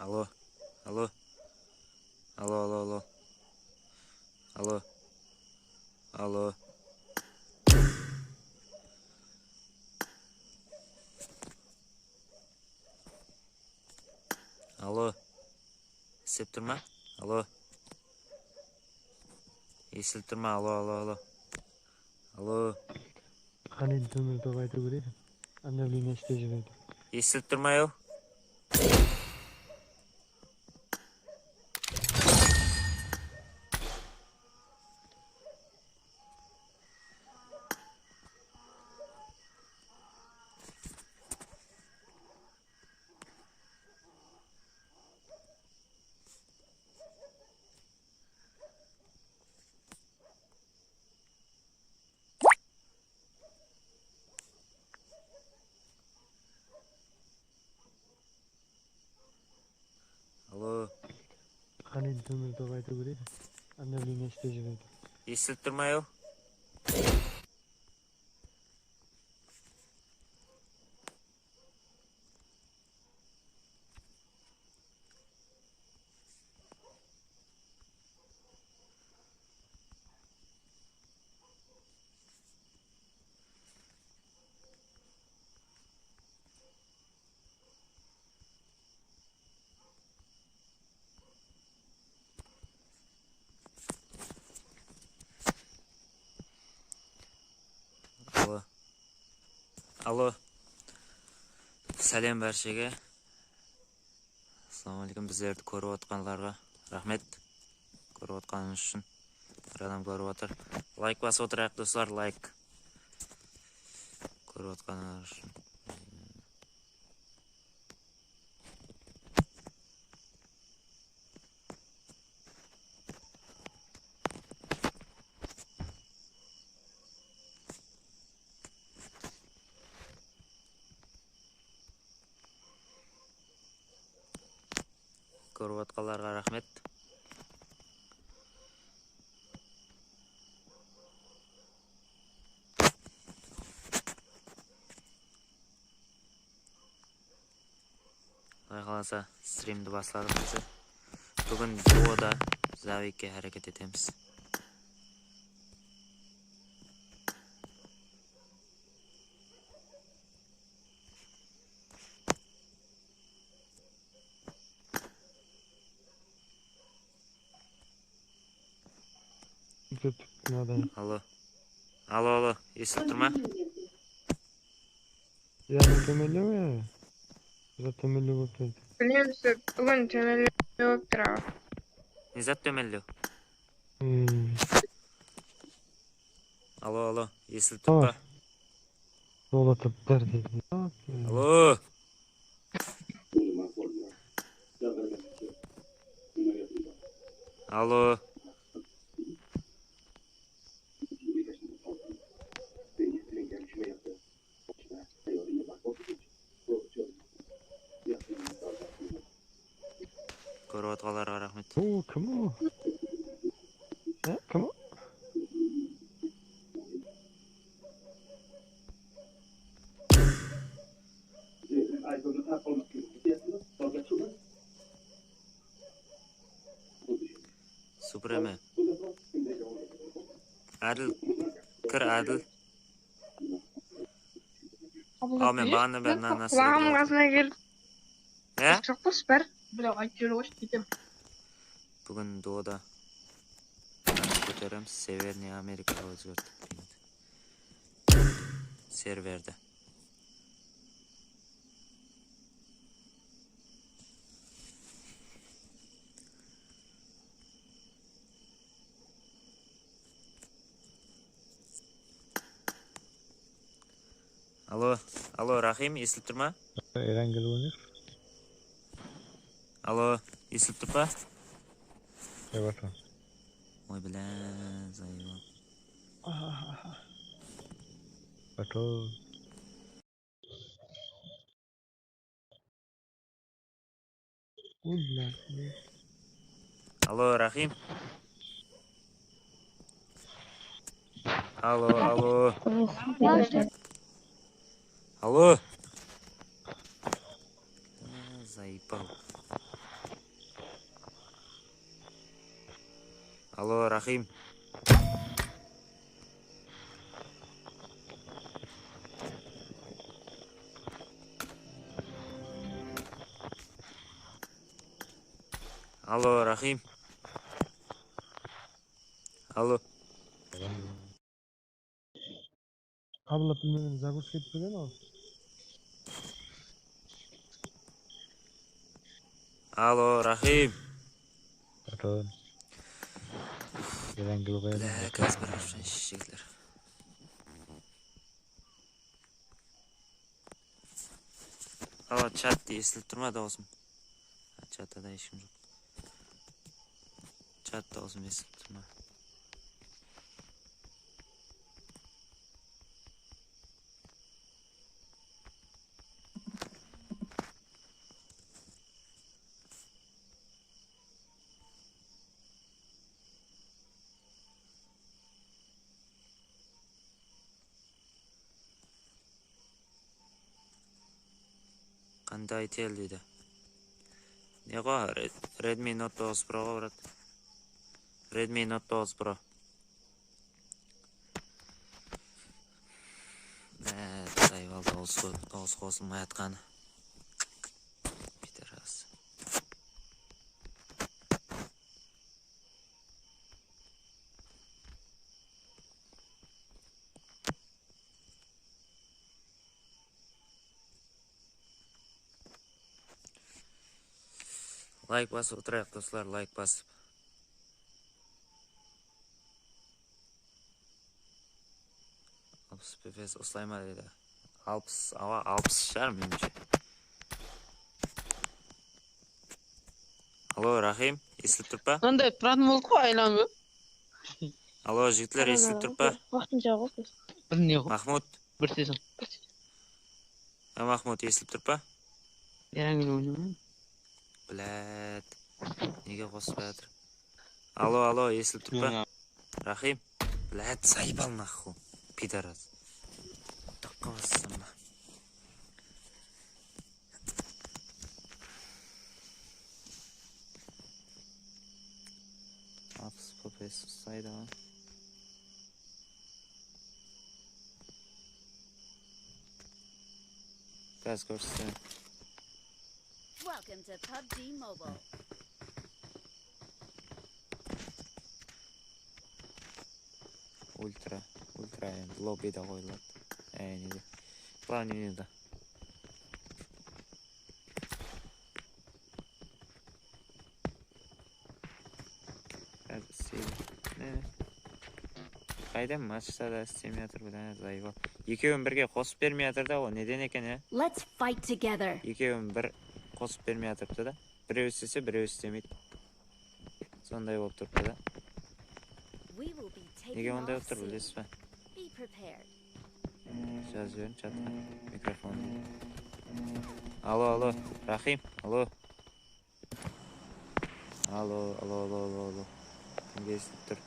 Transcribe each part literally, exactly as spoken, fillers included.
Alo. Alo. Alo, alo, alo. Alo. Alo. Alo. Eslep turma? Alo. Esilip turma? Alo, alo, alo. Alo. Qáne, tómir tóp aytıw kerek. Обновление ishte júredi. Esilip turma-aw. Alo. Qáne, tómir tóp aytıw kerek. Обновление ishte júredi. Esilip turma-aw. Alo. Alo. Sálem bárshege. Assalawma áleykum, bizlerdi kórip otqanlarǵa raxmet. Kórip otqanıńız ushın. Bir adam kórip otır. Layk basıp otırayıq, doslar, layk. Kórip otqanıńız ushın. Kórip atqanlarǵa raxmet. Quday qalasa, strimdi baslarmız. Búgin duoda zavikke háreket etemiz. Alo. Alo, alo, esitip turma? Yanı tómenleme. Zat tómenlew bolıp turdı. Bilmeymiz, búgin tómenlew bolıp tur, awa. Ne zat tómenlew? Hmm. Alo, alo, esitip turma? Jolatıp bir dedim. Alo. Alo. Kórip atqanlarǵa raxmet. O, kim o? Há, kim o? Supreme. Ádil. Kir, Ádil. Aw, men baǵana beri mınadan qulaǵım qasına kelip. Há? Joq, bos, bár. Bilew, aytıp júre qoyshı, ketem. Búgin duoda kóteremiz. Severniy Amerika ózgertip qoydı serverdi. Alo, alo, Raxim, esitip turma? Eren kelip oynar. Alo, esitip turma? Ewato. Oy, bля, zayıbım. Aha. Bato. Alo, Raxim. Alo, alo. Alo. Zayıpal. Kim? Alo, Rahim. Alo. Qablap bilmegen, zagruska etip turgan ol. Alo, Rahim. Alo. Bile, házir bir jigitler. Alo, chat esilip turma dawısım? Chatta da hesh kim joq. Chatta dawısım esilip turma? Qanday tel deydi. Ne ǵo, Red-, Redmi Note toǵız Pro ǵo, brat. Redmi Note toǵız Pro. Mát, ayval dawıs qo-, dawıs qosılmay atqanı. Pidaras. Layk basıp otırayıq, doslar, layk basıp. Alpıs F P S uslay ma deydi. Alpıs, awa, alpıs shıǵar, menimshe. Alo, Rahim, esilip turıp pa? Mınday turatın boldı ǵoy, aylanıp. Alo, jigitler, esilip turıp pa? Waqtınca ǵoy. Bir ne ǵoy? Mahmud. Bir sezon. Ha, Mahmud, esilip turıp pa? Yarangen oynayman. Blad. Nege qosıp atır? Alo, alo, esilip turıp pa? Rahim. Блядь, заебал нахуй, пидорас. Tapqa basırsam ba? Alpıs F P S uslaydı ǵoy. Gaz kórsetseń. Welcome to PUBG Mobile. Ultra, ultra endi lobbide qoyıladı. Ey, nege? Главный menyuda. Házir isteydi. Ne? Qaydan mashsa da istemey atır, bla, zaybal. Ekewin birge qosıp bermey atır da, o neden eken, ya? Let's fight together. Ekewin bir qosıp bermey atırıptı da. Birew istese, birew istemeydi. Sonday bolıp turıptı da. We will be taking off soon. Nege onday bolıp tur, bilesiz ba? Be prepared. Jazıp jiberin chatqa. Mikrofon. Alo, alo, Rahim, alo. Alo, alo, alo, alo, alo. Kimge esitip tur?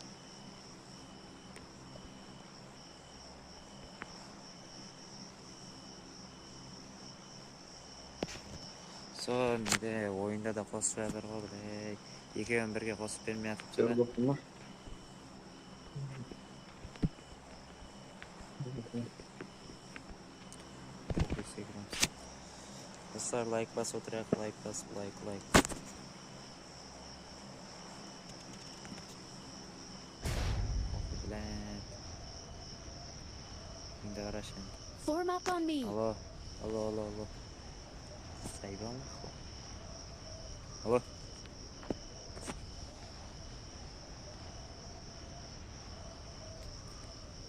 Sonde oyında da qosıp atır ǵo, biley. Ekewin birge qosıp bermey atırıptı da. Doslar, layk basıp otırayıq, layk basıp, layk, layk. Oq, bilen. Endi qarash endi. Form up on me. Alo, alo, alo, alo. Saybam. Alo.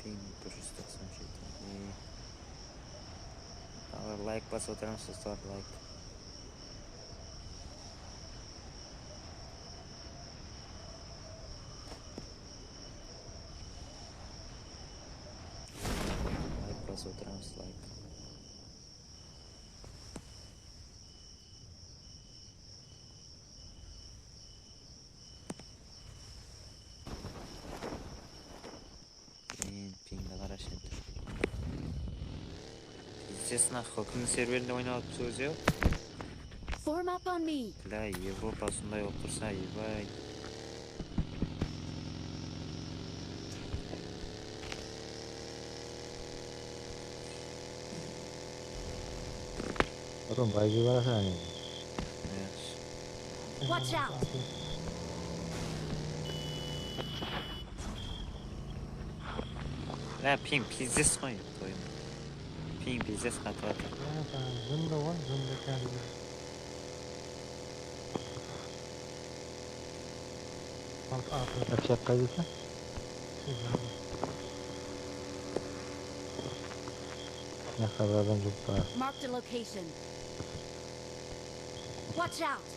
Ping bir júz toqsan jeti. Layk basıp otırmız, doslar, layk. Layk basıp otırmız, layk. Keyin pingdi qarash endi. Естественно, kimniń serverinde oynap atırsız, ózi yoq? Form up on me. Bla, Evropa usınday bolıp tursa, ebay. Oǵlım, qayda barasań endi? Yaqshı. Watch out! Mına piń pizdec qoy, toyım. Piń pizdec qatıp atır. Mına saǵan zımdı ǵoy, zımdı kádimgi. Al, atı. Apshat qaydasıń? Mına jaqta bir adam júrip baradı. Marked a location. Watch out!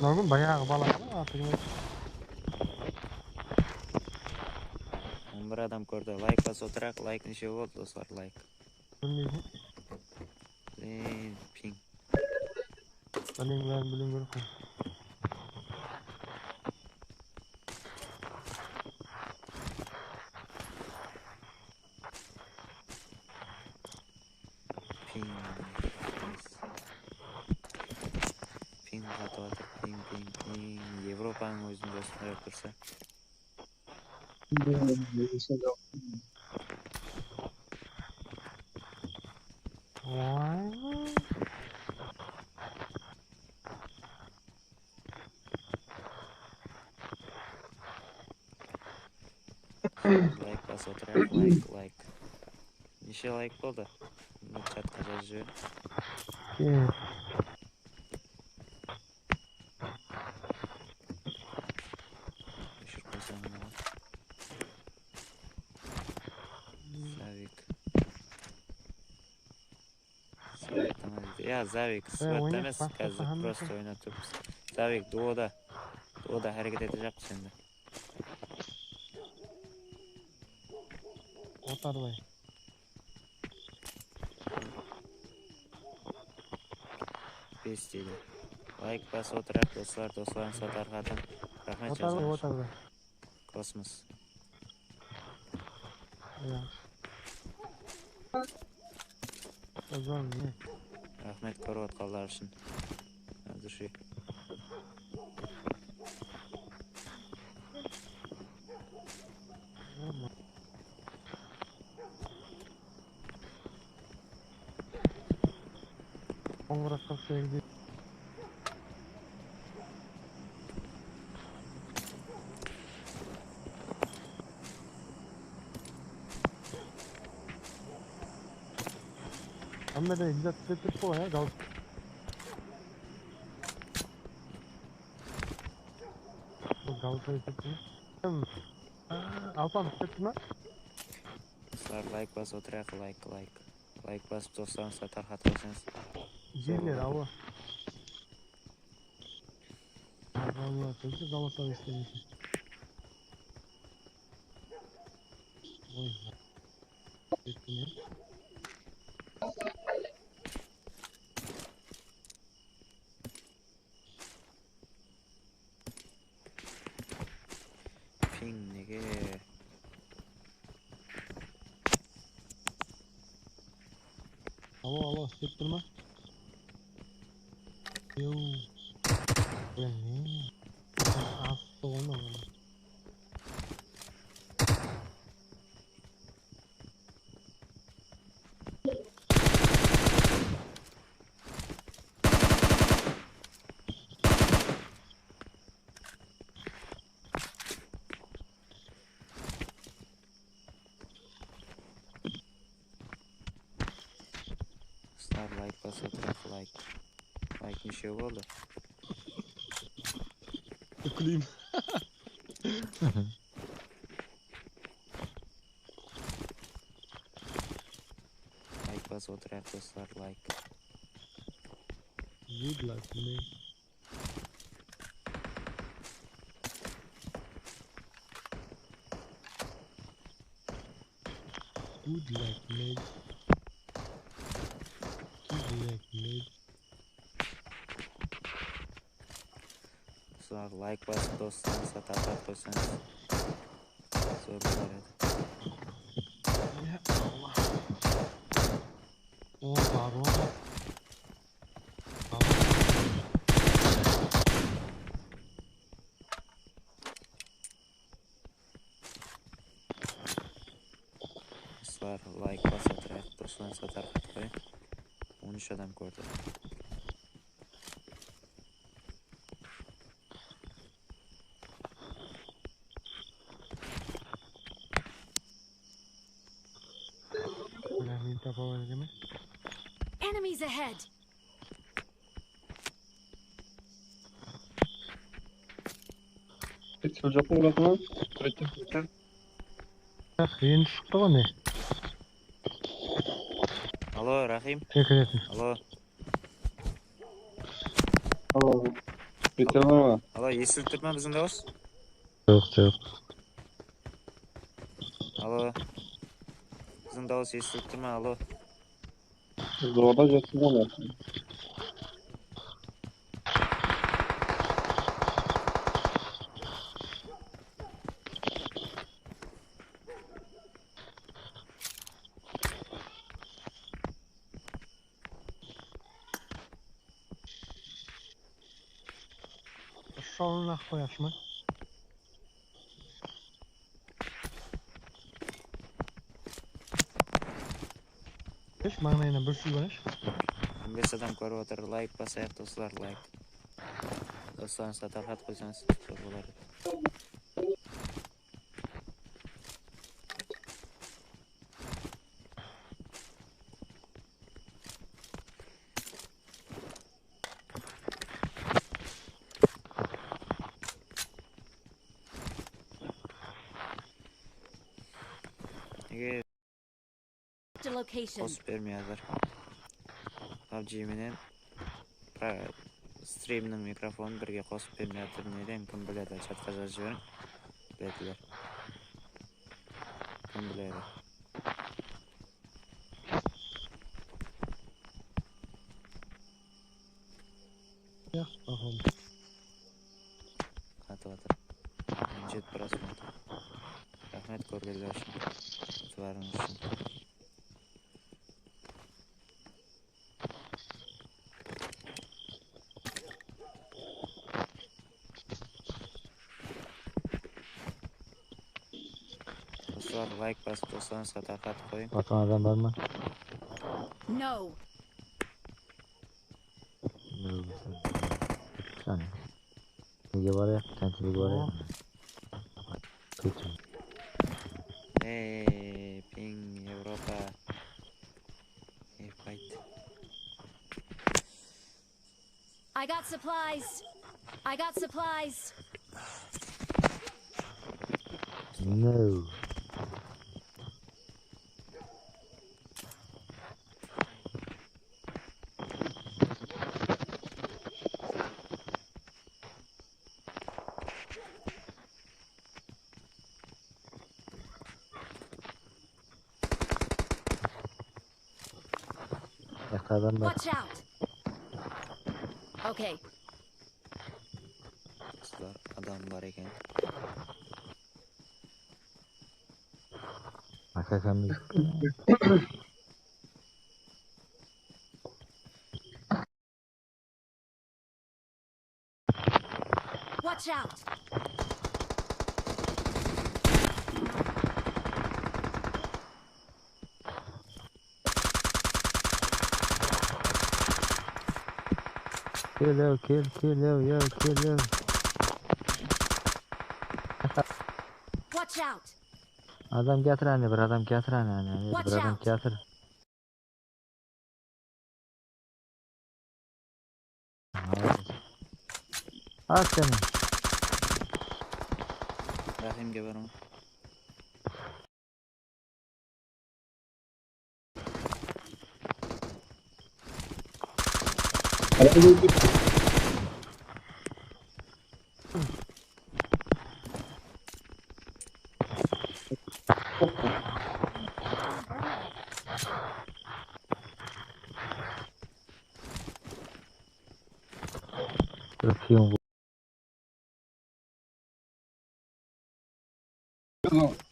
Mına kún bayaǵı bala ǵana, atı kim edi? On bir adam kórdi. Layk basıp otıraq. Layk neshe boldı, doslar? Layk. Bilmeymen. Blin, piń. Báleńi bárin biliw kerek ǵoy. Piń. Piń qatıp atır. Piń, piń, piń. Evropanıń ózinde usınday bolıp tursa. Layk basıp otırayıq, layk, layk. Neshe layk boldı? Chatqa jazıp jiberiń. Keyin. Óshirip qoysań mına. Zavik. Zavik tamam. Ya, Zavik, squadta emes, házir prosto oynap turıppız. Zavik, duoda. Duoda háreket etejaqpız endi. Otarbay. Bes deydi. Layk basıp otıraq, doslar, doslarıńızǵa tarqatıń. Raxmet, Otarbay, jazıwshı. Otarbay. Kosmos. Ya. Jazbadım, ne? Raxmet kórip atqanlar ushın. Házir shu. Qońırat qırq segiz. Hámmede hizat islep turıptı ǵoy, ya, gal. Bul galsay turıptı. Kim? Aa, Alpan, islep tur ma? Doslar, layk basıp otırayıq, layk, layk. Layk basıp, doslarıńızǵa tarqatıp qoysańız. Jeller, awa. Alpa, tilsiz galasa islemesin. Oy. Kettim ya. Piń nege? Alo, alo, islep tur ma? Yow. Ya ne? Astı onı. Doslar, layk basıp otıraq, layk. Layk neshe boldı? Úkileyim. Layk basıp otıraq, doslar, layk. Good luck, man. Good luck, mate. Good luck, mate. Dostlar, layk basıp, doslarıńızǵa tarqatıp qoysańız, zor bolar edi. Ya Allah. O, bar o. Bar. Dostlar, layk basa turayıq, doslarıńızǵa tarqatıp qoyıń. On úsh adam kórdi. Ular meni tapa oladi emas. Enemies ahead! Ketip joqpı, Murat aǵa? Turaydı, turaydı. Yaq, endi shıqtı ǵo ne? Alo, Rahim. Sekiretin. Alo. Alo. Kete alama? Alo, esitilip tur ma biziń dawıs? Joq, joq. Alo. Biziń dawıs esitilip tur ma? Alo. Zorda joqsız ǵo. Ushsawlın aq qoyayıqshı ma? Kesh, mańlayınan bir shúy barayınshı. On bes adam kórip otır. Layk basayıq, doslar, layk. Doslarıńızǵa tarqatıp qoysańız, zor bolar edi. Nege Marked a location. qosıp bermey atır? PUBG menen pra- strimniń mikrofonın birge qosıp bermey atır. Neden? Kim biledi? Chatqa jazıp jiberiń. Bilediler. Kim biledi? Yaq, bakalım. Atıp atır. Jet prosmotr. Raxmet kórgenler ushın. Itibarıńız ushın. Doslar, layk basıp, doslarıńızǵa tarqatıp qoyıń. Baqan adam bar ma? No. Qáne. Nege barayıq? Kántilige barayıq. Ketiń. Ey, ping, Evropa. Ey, fight. I got supplies. I got supplies. No. Yaqta adam bar. Watch out. Okay. Doslar, adam bar eken. Akakamiz. Watch out. Kel, kel, kel, kel, kel. Watch out. Adam kiyatır, áne, bir adam kiyatır, áne, áne, bir Watch adam out. kiyatır. Al seni. Rahimge baraman. Öpüyorum.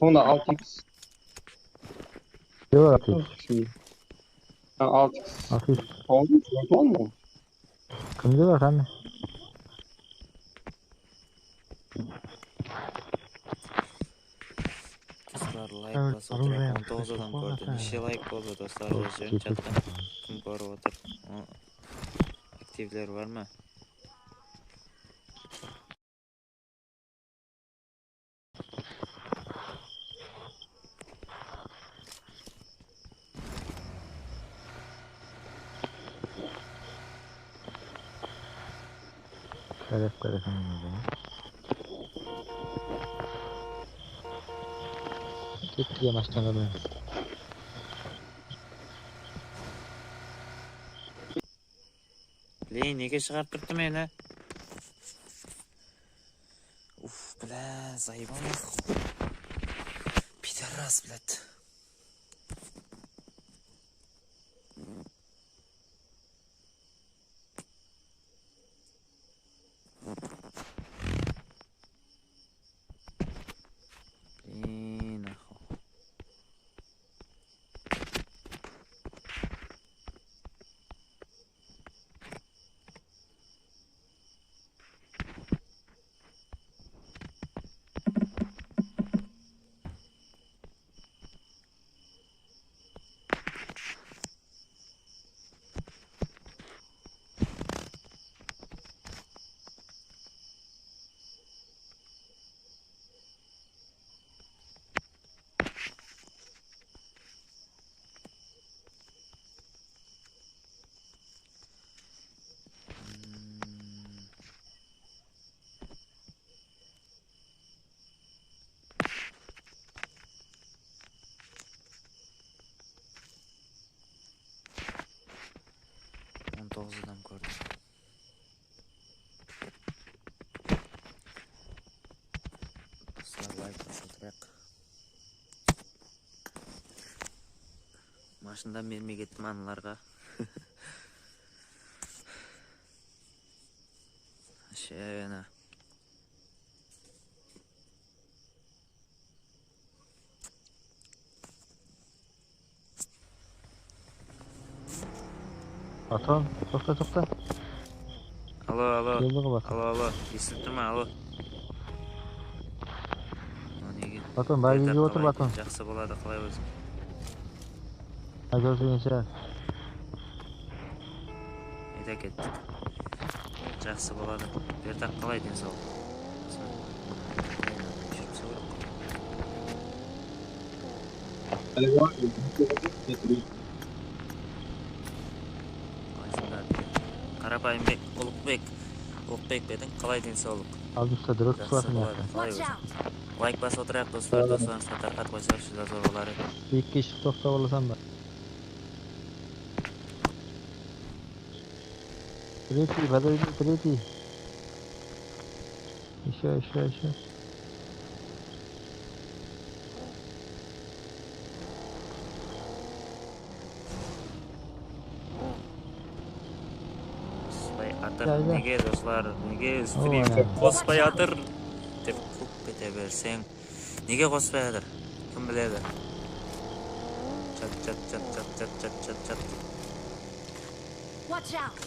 Onda altı iks. Ne bar altı iks? Şimdi. Ha, altı iks. Altı iks. Aldın mı? Aldın mı? Kimde bar qáne? Dostlar, layk basıp otırayıq. On toǵız adam kórdi. Neshe layk boldı, dostlar? Jazıp jiberin chattan. Kim kórip otır? Aktivler bar ma? Kárep, kárep. Ketti ya, mashinalar menen. Leyin, nege shıǵarıp turıptı meni? Uf, bla, zaebalo. Pidaras, блядь. Блин, нахуй. On toǵız adam kórdim. Dostlar, layk basıp otırayıq. Mashinadan bermey kettim analarǵa. Shevena. Baton, toqta, toqta. Alo, alo. Keldi ǵo, Baton. Alo, alo. Esitip turman, alo. Mına nege? Baton, bári jep otır, Baton. Jaqsı boladı, qalay óziń? Ayta berseńshi. Ayta kettik. Jaqsı boladı. Bertaq, qalay densawlıq? Qarapayım bek, Ulıqbek. Ulıqbek pediń, qalay densawlıq? Aldımızda durıp. Jaqsı boladı, qalay óziń? Layk basıp otırayıq, dostlar, doslarıńızǵa tarqatıp qoysańız, júdá zor bolar edi. Biyikke shıǵıp toqtap alasań ba? Третий, подойди, третий. Ещё, ещё, ещё. Qospay atır. Nege, dostlar? Nege strim qospay atır dep kóp kete berseń. Nege qospay atır? Kim biledi? Chat, chat, chat. Watch out!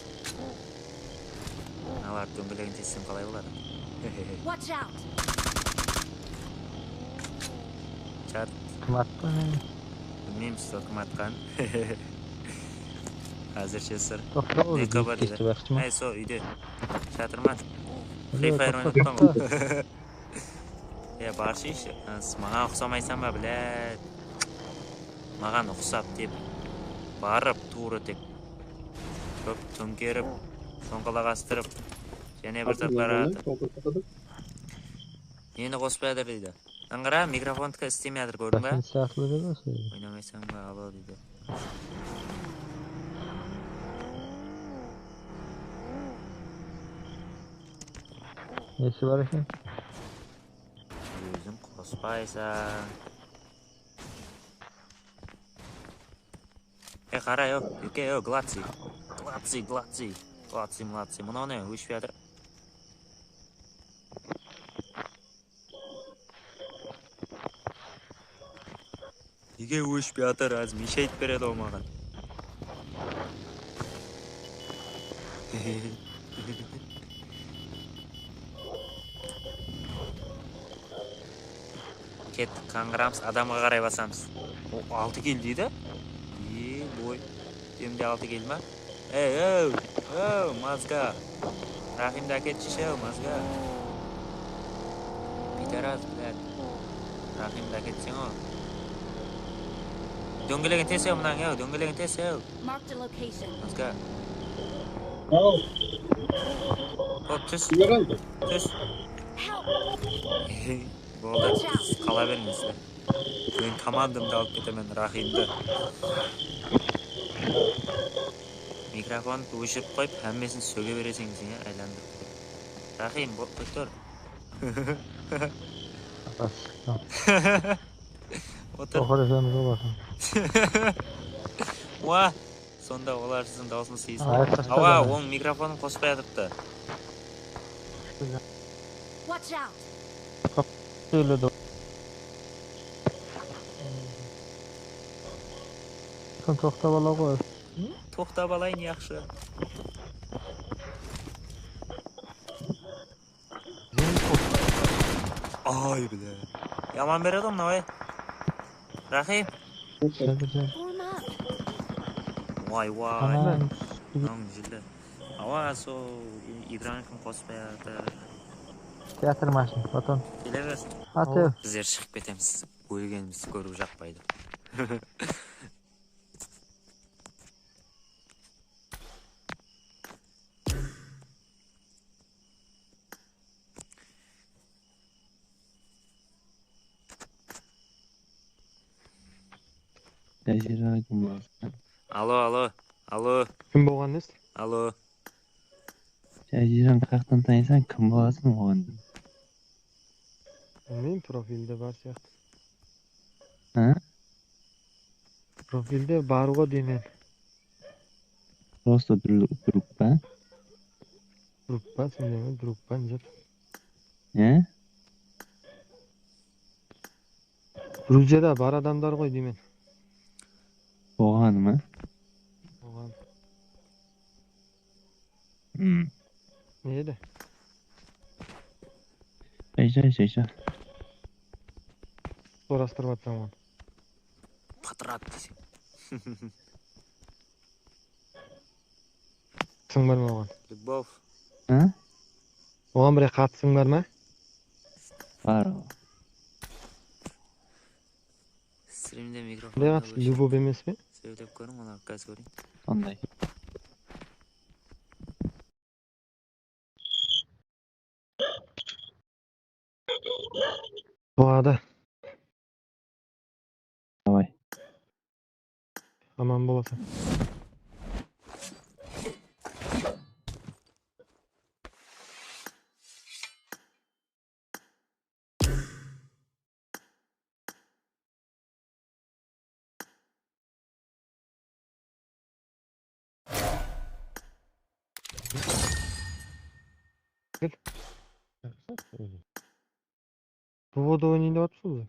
Mınalar dóńgelegin tessem qalay boladı? Watch out! Chat. Kim attı? Bilmeymiz, sol kim atqanın. Ázirshe sır. Toqta, ne xabar deydi? Ay, sol úyde. Shatırman. Free Fire oynatıp turman ǵoy. Ya, barshayshı. Maǵan uqsamaysań ba, блядь? Maǵan uqsap dep barıp, tuwrı tek kóp tóńkerip, shońqalaq astırıp, jáne bir zatlar aratır. Neni qosıp atır deydi. Ańǵara, mikrofondıkı islemey atır, kórdiń ba? Oynamaysam ba, alo deydi. Nesi bar eken? Óziń qospaysań. E, qara, yo, uke, yo, Glatsi. Glatsi, Glatsi. Glatsi, Mlatsi. Mınaw ne, óship atır. Nege óshpey atır, házir meshayt beredi ǵo maǵan. Kettik, qańǵıramız, adamǵa qaray basamız. O, altı kill deydi. E, boy. Demde altı kill ma? Ey, ey, ey, mozga. Raximdi áketshi, ey, mozga. Pidaras, блядь. Raximdi áketseń ol. Dóńgelegin tes, ey, mınań, ey, dóńgelegin tes, ey. Marked a location. Mozga. Al. Hop, tús. Tús. Boldı, siz qala berińizler. Men komandamdı alıp ketemen, Raximdi. Mikrofondı óshirip qoyıp, hámmesin sóge bereseń sen, ya, aylandırıp. Raxim, bo-, tur. Otır. Oqır esenbiz olardan. Wa, sonda olar siziń dawısıńızdı esitip. Awa, onıń mikrofonın qospay atırıptı. Watch out! Sóyledi. Sen toqtap ala ǵoy. Toqtap alayın, yaqshı. Ay, bile. Yaman beredi ǵo mınaw, ey. Raxim. Form up. Way, way. Mınaw jildi. Awa, sol Ibrahim kim qospay atır. Teatr mashın, потом. Kele bersin. Atır. Bizler shıǵıp ketemiz. Ólgenimizdi kóriw jaqpaydı. Jazirada kim bar? Alo, alo, alo. Kim bolǵan desiz? Alo. Jaziranı qayaqtan tanıysań, kim bolasıń oǵan? Bilmeymen, profilde bar sıyaqlı. Ha? Profilde bar ǵo deymen. Просто друг, друг pa? Друг pa, sen deme, друг pa, ne zat? Ne? Druziyada bar adamlar ǵoy deymen. Oǵan ma? Oǵan. Hmm. Ne edi? Jayja, jayja. Sorastırıp atsań onı. Patrat deseń. Qatısıń bar ma oǵan? Lyubov. Ha? Oǵan bir qatısıń bar ma? Bar. Strimde mikrofon. Bunday qatısı lyubov emes pe? Sóylep kóriń, olardı házir kóreyin. Sonday. Boladı. Davay. Aman bolasań. Kel. Duo, duo ne dep atırsań?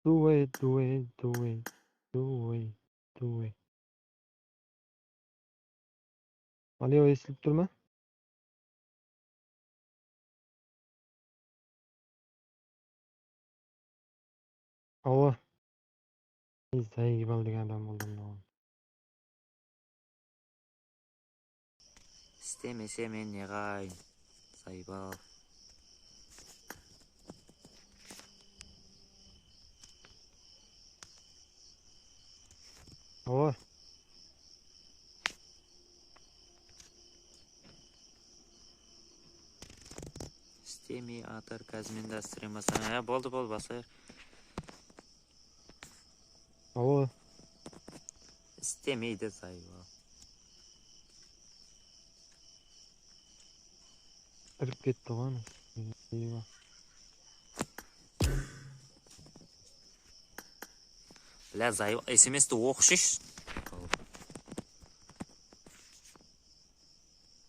Duo, duo, duo, duo, duo. Alo, esitilip tur ma? Awa. Ey, Zaybal degen adam boldı mınaw. Istemese men ne qılayın, Zaybal? Awa. Istemey atır, házir men de stream basaman. Ya, boldı, boldı, baslayıq. Awa. Istemeydi, Zaybal. Kirip ketti ǵoy ana. Eywa. Bля, Zaybal, S M S-ti oqıshısh.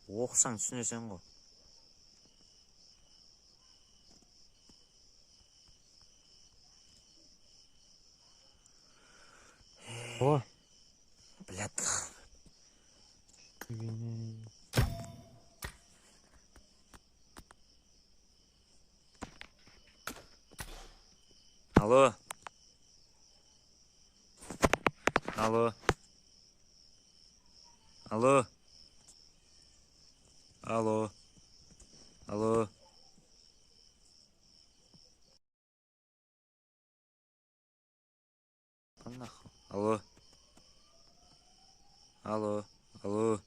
Oqısań, túsineseń ǵo. Alo. Alo. Alo. Alo. Alo. Alo. Alo. Alo.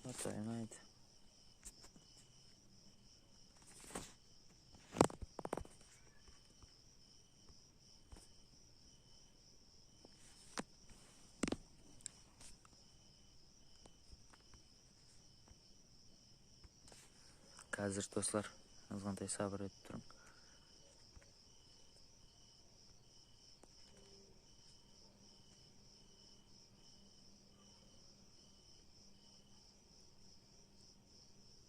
Ataymaydı. Házir, doslar, azǵantay sabır etip turıń.